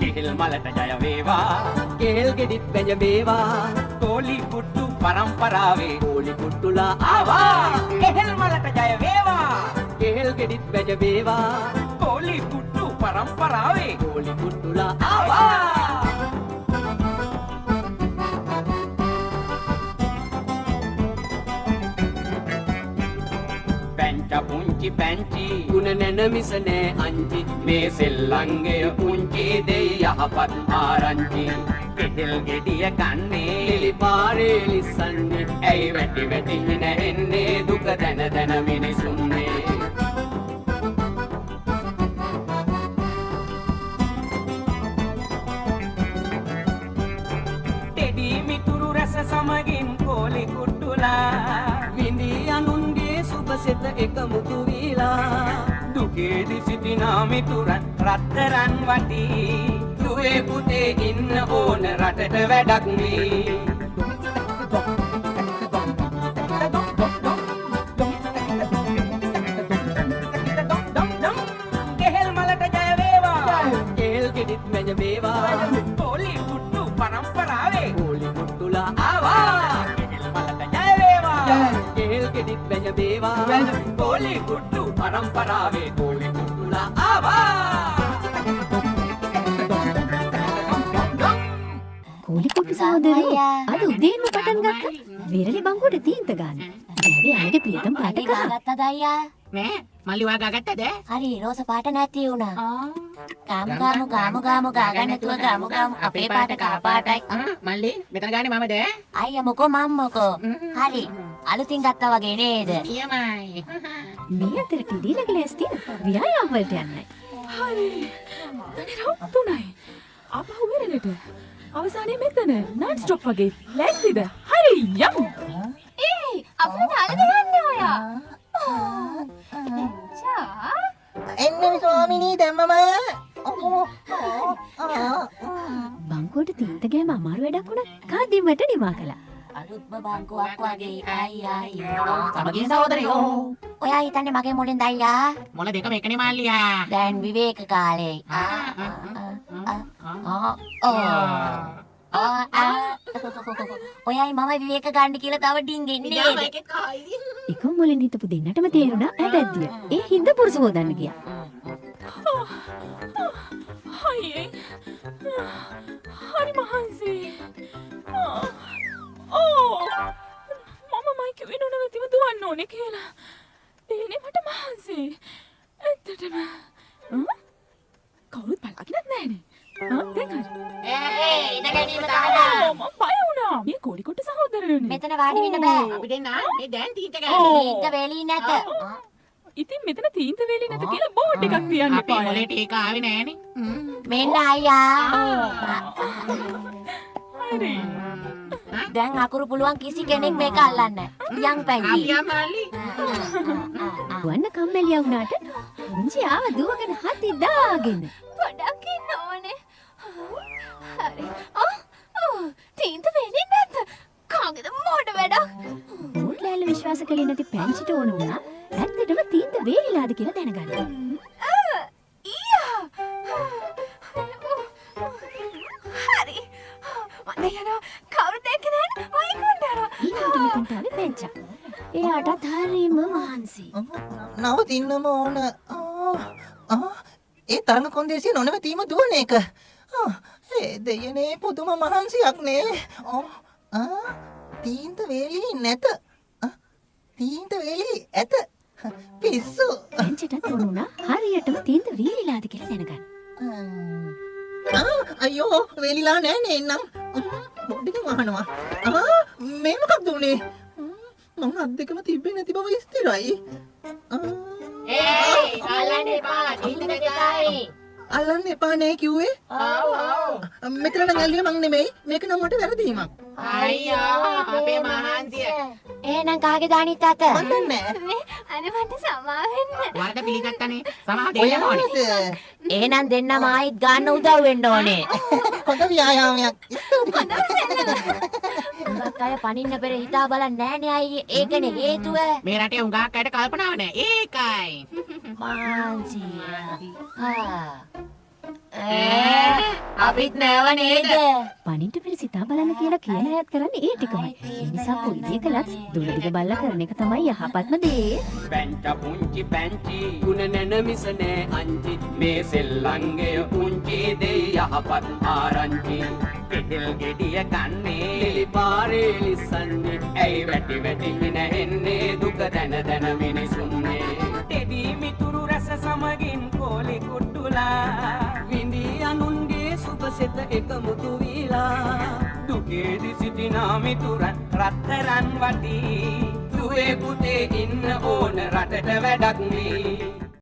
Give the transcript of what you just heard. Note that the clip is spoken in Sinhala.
කෙහෙල් මලට ජය වේවා, කේල් ගෙඩිත් වැජ වේවා, කෝලි කුට්ටු පරම්පරාවේ කෝලි කුට්ටුලා ආවා. කෙහෙල් මලට ජය වේවා, කේල් ගෙඩිත් වැජ වේවා, කෝලි කුට්ටු පරම්පරාවේ කෝලි කුට්ටුලා ආවා. පැංච පුංචි පැංචි ගුණ නැන මිස නෑ අංචි, මේ සෙල්ලංගය පුංචි දෙයි යහපත් ආරංචි. කෙහෙල් ගෙඩිය කන්නේ ලිලි පාරේ ලිස්සන්නේ, ඇයි වැටි වැටි නැහෙන්නේ දුක දැන දැන මිනිසුන්නේ. ටෙඩි මිතුරු රැස සමගින් කෝලි කුට්ටුලා විඳී අනුන්ගේ සුබසෙත එකමුතු වීලා, දුකේදි සිටිනා මිතුරන් රත්තරන් වටී. දුවේ පුතේ ඉන්න ඕන රටට වැඩක් නේ. කෙහෙල් මලට ජය වේවා, කේල් ගෙඩිත් වැජ වේවා, කෝලි කුට්ටු පරම්පරාවේ කෝලි කුට්ටුලා ආවා. කෙහෙල් මලට ජය වේවා, කේල් ගෙඩිත් වැජ වේවා, කෝලි කුට්ටු පරම්පරාවේ කෝලි කුට්ටුලා ආවා. කෝලිකුට්ටු සහෝදරයෝ අද උදේන්ම පටන් ගත්ත විරලි බංකුවට තීන්ත ගන්න. ගෑවේ අයගේ ප්‍රියතම පාට මල්ලි කහ. ගාගත්තද අයියා? නෑ මල්ලි, වා ගාගත්තද? හරි, රෝස පාට නැති වුණා. ගාමු ගාමු ගාමු ගාමු ගාගන්න නැතුව ගාමු ගාමු අපේ පාට කහ පාටයි. මල්ලි, මෙතන ගානේ මමද? අයියා මොකෝ මම් මොකෝ. හරි. අලුතින් ගත්තා වගේ නේද? නියමයි. මේ අතර ටිඩි ළඟ ලෑස්තිය ව්‍යායාම වලට යන්නයි. හරි. දැන් රවුම් 3යි. ආපහු වෙරළට. අවසානයේ මෙතන නන් ස්ටොප් වගේ. ලෑස්තිද? හරි, යමු. ඒ අපිට තාලද යන්න ඔයා? චා. එන්න ස්වාමිනී, දැම්මම. බංකුවට තීන්ත ගෑම අමාරු වැඩක් වුණා කාදිමට නිමා කළා. අලුත්ම බංකුවක් වගේ අයියා අයියෝ. සමගින් සහෝදරයෝ. ඔයා හිතන්නේ මගේ මොලෙන්ද අයියා? මොළ දෙකම එකනේ මල්ලියා. දැන් විවේක කාලේ. ආ ආ ආ ආ ආ. ඔයයි මම විවේක ගන්න කියලා තව ඩිංගෙන්නේ නේද? එකම මොලෙන් හිටපු දෙන්නටම තේරුණා ඇබැද්දිය. ඒ හින්දා පුරුසු හොදන්න ගියා. හයියෙන්. හරි මහන්සි. ඕ. මම මයික් වෙනු නැතිව දුවන්න ඕනේ කියලා. දේනේ මට මහන්සි. ඇත්තටම. කවුරුත් බලාගෙනත් නෑනේ. ආ, දැන් හරි. ඒ ඉඳ ගැනීම තහනම්. ඕ, මං බය වුණා. මේ කෝලිකොට්ට සහෝදරයෝනේ. මෙතන වාඩි වෙන්න බෑ. අපි දෙන්න මේ දැන් තීන්ත ගෑනේ. තීන්ත වේලී නැත. ඉතින් මෙතන තීන්ත වේලි නැත කියලා බෝඩ් එකක් තියන්න අපේ එපා. මොලේට ඒක ආවේ නෑනේ. මෙන්න අයියා. හරි. දැන් අකුරු පුළුවන් කිසි කෙනෙක් මේක අල්ලන්න. යන් පැංගි. අපි යම් මල්ලි. දුවන්න කම්මැලියා වුණාට පුංචි ආව දුවගෙන හති දාගෙන. පොඩක් ඉන්න ඕනේ. හරි. ආ ආ, තීන්ත වෙන්නේ නැත. කාගේද මෝඩ වැඩක්. බෝඩ් ලෑල්ල විශ්වාස කළේ නැති පැංචිට ඕන වුණා ඇත්තටම තීන්ත වේලිලාද කියලා දැනගන්න. ඊයා. හරි. මම යනවා. කවුරුත් දැක්කේ නැහැ. මම ඉක්මනට යනවා. ඊළඟට මෙතනට ආවේ පැංචා. එයාටත් හරිම මහන්සි. නවතින්නම ඕන. ආ, ඒ තරඟ කොන්දේසිය නොනවතීම දුවන එක. ආ, ඒ දෙයනේ පුදුම මහන්සියක් නේ. ආ, තීන්ත වේලී නැත. ආ, තීන්ත වේලී ඇත. පිස්සු. පැංචටත් ඕන වුණා හරියටම තීන්ත වේලිලාද කියලා දැනගන්න. ආ, අයියෝ, වේලිලා නෑ නේ එන්නම්. බෝඩ් එකෙන් වහනවා. ආ, මේ මොකක්ද උනේ? මං අත් දෙකම තිබ්බේ නැති බව ස්ථිරයි. ආ, ඒ අල්ලන්න එපා තීන්ත දෙකයි. අල්ලන්න එපා නේ කිව්වේ. ඔව් ඔව්. මෙතන නම් ඇල්ලුවේ මං නෙමෙයි. මේක නම් මට වැරදීමක්. අයියෝ අපේ මහන්සිය. එහෙනම් කාගේද අනිත් අත? මං දන්නේ නෑ. මේ අනේ මට සමා වෙන්න. වරද පිළිගත්තනේ. සමාව දෙන්න ඕනේ. ඔයාද? එහෙනම් දෙන්නම ආයිත් ගන්න උදව් වෙන්න ඕනේ. හොඳ ව්‍යායාමයක්. ස්තුතියි. හුඟක් අය පනින්න පෙර හිතා බලන්නේ නෑනේ අයියේ. ඒකනේ හේතුව. මේ රටේ හුඟක් අයට කල්පනාව නෑ. ඒකයි. මාන්සිය. ආ. ඈ අපිත් නෑව නේද? පනින්න පෙර සිතා බලන්න කියලා කියන අයත් කරන්නේ ඒ ටිකමයි. ඒ නිසා කොයි දේ කළත් දුර දිග බලලා කරන එක තමයි යහපත්ම දේ. පැංච පුංචි පැංචි ගුණ නැන මිස නෑ අංචි. මේ සෙල්ලංගය පුංචි දෙයි යහපත් ආරංචි. කෙහෙල් ගෙඩිය කන්නේ ලෙලි පාරේ ලිස්සන්නේ. ඇයි වැටි වැටි හිනහෙන්නේ දුක දැන දැන මිනිසුන්නේ. ටෙඩි මිතුරු රස සමගින් කෝලි කුට්ටුලා විඳී අනුන්ගේ සුබ සෙත එකමුතු වීලා. දුකේදි සිටිනා මිතුරන් රත්තරන් වටී. දුවේ පුතේ ඉන්න ඕන රටට වැඩක් නේ.